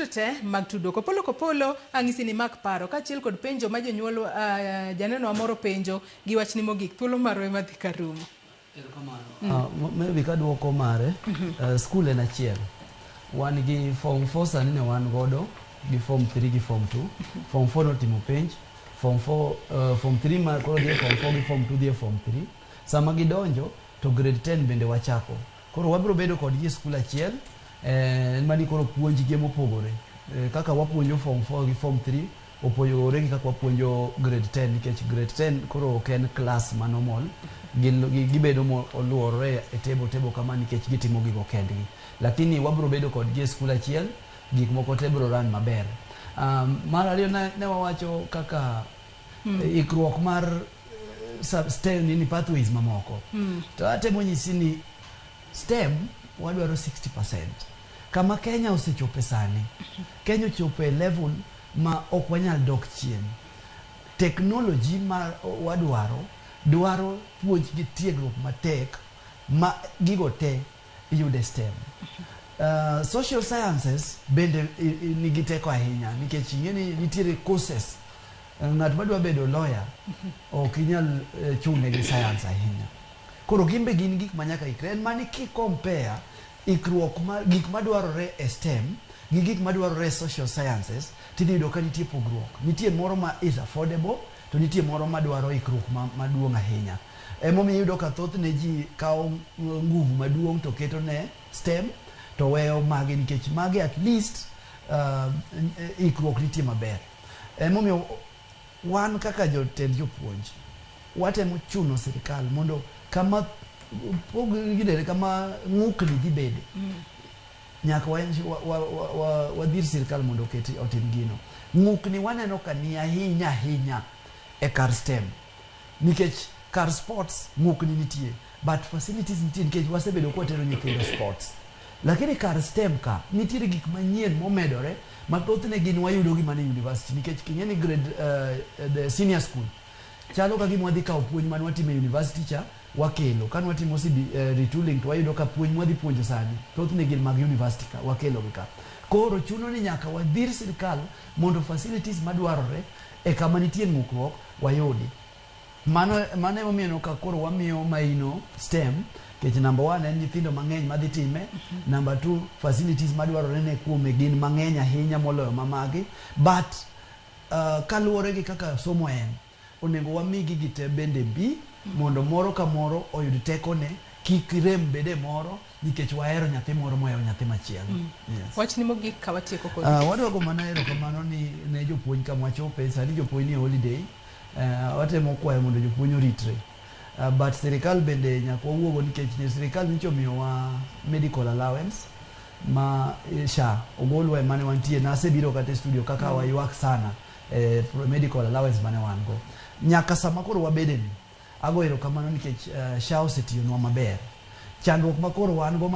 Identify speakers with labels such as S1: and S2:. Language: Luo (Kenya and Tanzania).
S1: Te mag tudruok Opolo kopolo ang'isi ni mak paro kaachiel kod penjo ma jonyuol janeno moro penjo gi wachni mogik thuolo marwa ema dhi ka rumo.
S2: Maybe kaduoko mare, school en achiel. Wan gi form 4 sani ne wan godo gi form 3 gi form 2. Form 4 notimo penj, form 4, form 3 ma koro dhi e form 4 gi form 2 dhi e form 3. Sama gidonjo to grade 10 bende wachako. Koro wabiro bedo kodgi e school achiel, en mani koro puonj gi mopogore. Kaka wapuonjo form 4 gi form 3 opogore gi kaka wapuonjo grade 10, nikech grade 10 koro ok en class ma normal. Gibedo moluorore e table table kama nikech gitimo gigo kendgi, lakini wabiro bedo kodgi e school achiel, gik moko te biro run maber. Mar ariyo, ne wawacho kaka ikruok mar STEM nini pathways mamoko, to atemo nyisi ni STEM wadwaro 60%. Kama Kenya osechope sani, Kenya ochopo e level ma ok wanyal dok chien. Technology ma wadwaro dwaro puonj gi tiegruok matek ma gigo te iyude STEM. Social sciences bende nigi teko ahinya nikech ing'e ni nitiere courses. Ng'at madwa bedo lawyer ok inyal chune gi science ahinya. Koro gin be gin gik ma nyaka ikre. En mani ki compare ikruok ma gik madwarore e STEM gi gik madwarore e social sciences, tidhi yudo ka nitie pogruok. Nitie moro ma is affordable to nitie moro madwaro ikruok maduong' ahinya. Emomiyo iyudo ka thothne ji kawo nguvu maduong' to keto ne STEM to weyo magi, nikech magi at least ikruok nitie maber. Emomiyo wan kaka jotend jopuonj watemo chuno sirikal mondo kama pog gidere kama ng'ukni dhi bede, nyaka wadhir sirikal mondo oket otim gino. Ng'ukni waneno ka ni ahinya ahinya e kar STEM, nikech kar sports ng'ukni nitie but facilities nitie, nikech wasebedo kwatero nyithindo sports, lakini kar STEM ka nitiere gik manyien momedore ma thothne gin wayudo gi mana e university, nikech king'e ni grade the senior school chalo ka gima wadhi kawo puonj mane watimo e university cha wakelo. Kane watimo CB, retooling, to wayudo ka puonj mwadhi puonjo sani thothne gin mag university ka wakelo gi ka. Koro chuno ni nyaka wadhir sirikal mondo facilities madwarore e kama nitie ng'ukruok wayudi. Mano emomiyo ineno ka koro wamiyo maino STEM, nikech number one en nyithindo mang'eny madhi time, number two facilities madwarore ne kuome gin mang'eny ahinya moloyo mamagi. But kaluwore gi kaka somo en, onego wami gigi te bende bi mondo moro ka moro oyud tekone, kik rem bede moro nikech wahero nyathi moro mohewo nyathi machielo. Yes.
S1: Wachni mogik ka watieko kod.
S2: Wadwa mana erokamano ni ne jopuonj kama wachope sani. Jopuonj ni e holiday. Watemo kwayo mondo jopuonj oritre. But sirikal bende nyaka wawuogo, nikech ne sirikal nyocha omiyowa medical allowance ma SHA ogolwa e mane wantie. Nasebiro kata e studio kaka waywak sana medical allowance mane wan go nyaka sama koro wabede ni. Ago erokamano nikech SHA osetiyonwa maber. Chandruok ma koro wan go.